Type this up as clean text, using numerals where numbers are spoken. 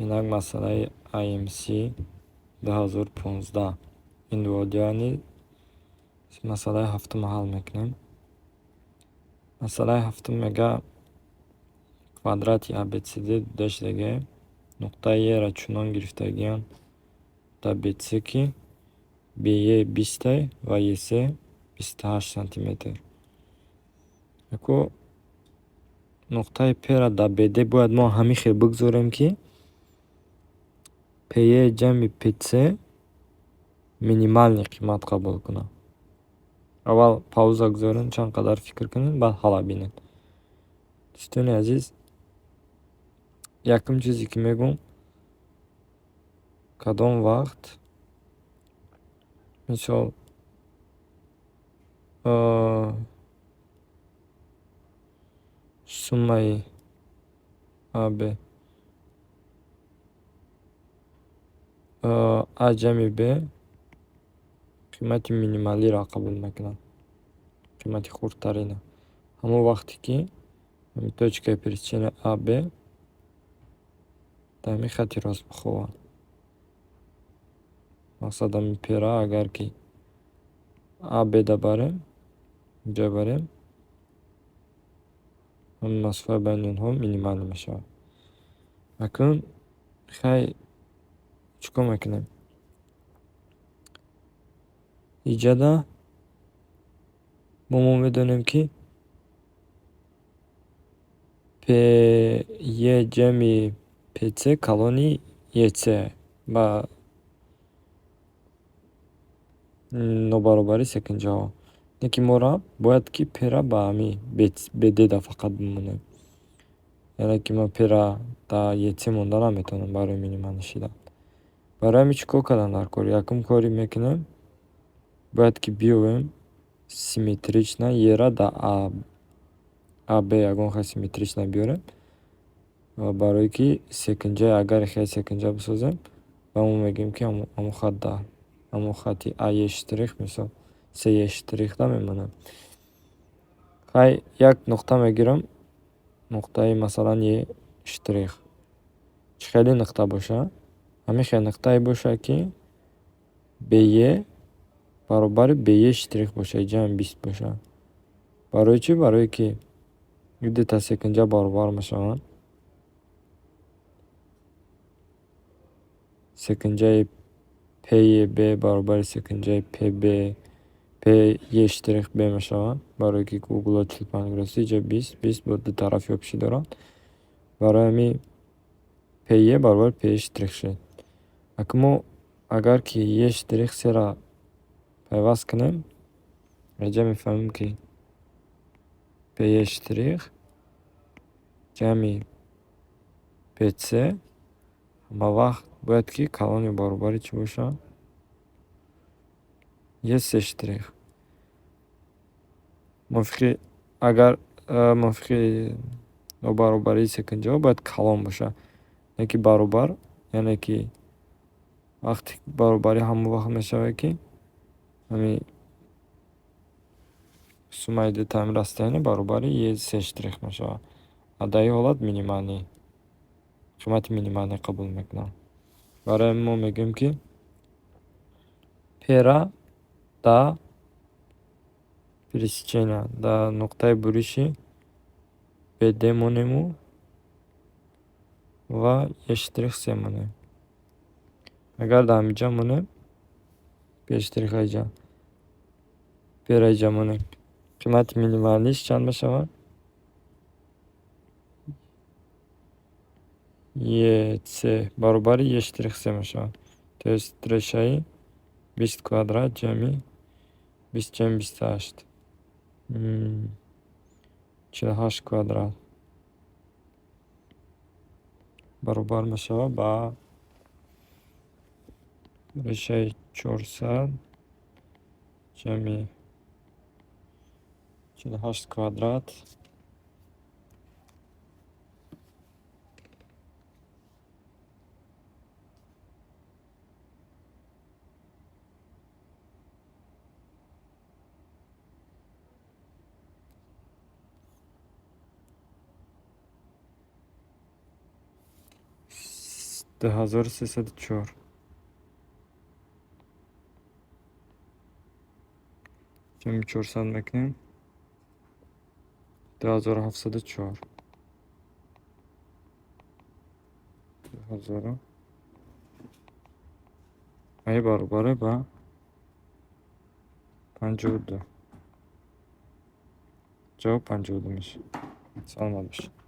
Инак масъалаи IMC 2015 индивидуальный, масъалаи ҳафтумро ҳал мекунем. Масъалаи ҳафтум мега квадрати ABCD дода шудагиа, нуқтаи Е-ра чунон гирифтагианд дар BC, ки BE 20 ва EC 28 сантиметр. Яку нуқтаи П-ра дар BD бояд мо ҳамин хел бигзорем, ки PE ҷамъи PC минимальный қимат қабул кунад. Аввал пауза гузорем, чанд қадар фикр кунем, баъд ҳалла бинем. Дӯстони азиз, якум чизе ки мегӯм, кадом вақт, мисол, суммаи АБ А ҷамъи Б қимати минималиро қабул мекунад, қимати хурдтарина, ҳамон вақте ки точкаи пересечения АБ дар ҳамин хатти рост бихобад. Мақсад, ҳамин пера агар ки АБ-да барем, инҷа барем, ҳамин масофаи байни онҳо минималӣ мешавад. Акнун хай чӣ кор мекунем? Иҷада мо медонем, ки PE ҷамъи PC калони EC ба нобаробарии секунҷаҳо. Лекин моро бояд ки П-ра ба ҳамин BD-да фақат бимонем. Яъне ки ман П-ра дар EC монда наметавонам барои минималӣ шидан. Барои ҳамин чӣ кор кардам дар кор? Якум кори мекунем, бояд ки биёвем симметрично Е-ра дар АБ ягон хел симметрично биёрем, барое ки секунҷа, агар хел секунҷа бисозем, ба мо мегӯем, ки ҳамон хат дар ҳамон хати АЕ штрих, мисол, СЕ штрихда мемонад. Хай, як нуқта мегирам, нуқтаи масалан Е штрих. Чӣ хеле нуқта боша? Ҳамин хел нуқтае боша, ки БЕ баробари БЕ штрих боша, ҷамъи 20 боша. Барои чӣ? Барое ки дута секунҷа баробар мешаванд. Секунҷаи ПЕБ баробари секунҷаи ПБ ПЕ штрих Б мешавад, барое ки угло 45 градуси, иҷа 20, 20 бо ду тарафи общий доранд. Барои ҳамин ПЕ баробари ПЕ штрих шуд. Акнун мо агар ки Е штрих сера пайваст кунем, инҷа мефаҳмем, ки ПЕ штрих ҷамъи ПЦ ҳамавақт бояд ки калони баробари чӣ бошад? Е се штрих. Мувофиқи агар мувофиқи нобаробарии секунҷаҳо бояд калон бошад. Не ки баробар, яъне ки вақте баробарӣ ҳамон вақт мешавад, ки ҳамин суммаи дута ҳамин расстояние баробари Е се штрих мешавад. А дар ин ҳолат минималӣ, қимати минималӣ қабул мекунам. Барои ҳамин мо мегӯем, ки П-ра дар пересечения, дар нуқтаи буриши БД монему ва Е штрих се монем. Агар дар ҳаминҷа монем, П штрих иҷа, П-ра иҷа монем, қимати минималиш чанд мешавад? ЕЦ баробари Е штрих се мешавад. То есть решаи 20 квадрат ҷамъи 20 ҷамъи 28, 48 квадрат баробар мешавад ба решаи 400 ҷамъи 48 квадрат. 2304. Ҷамъи 400 мекунем, 2704. Ду ҳазору ай баробаре ба 52. Ҷавоб 52 мешавад. Саломат бошед.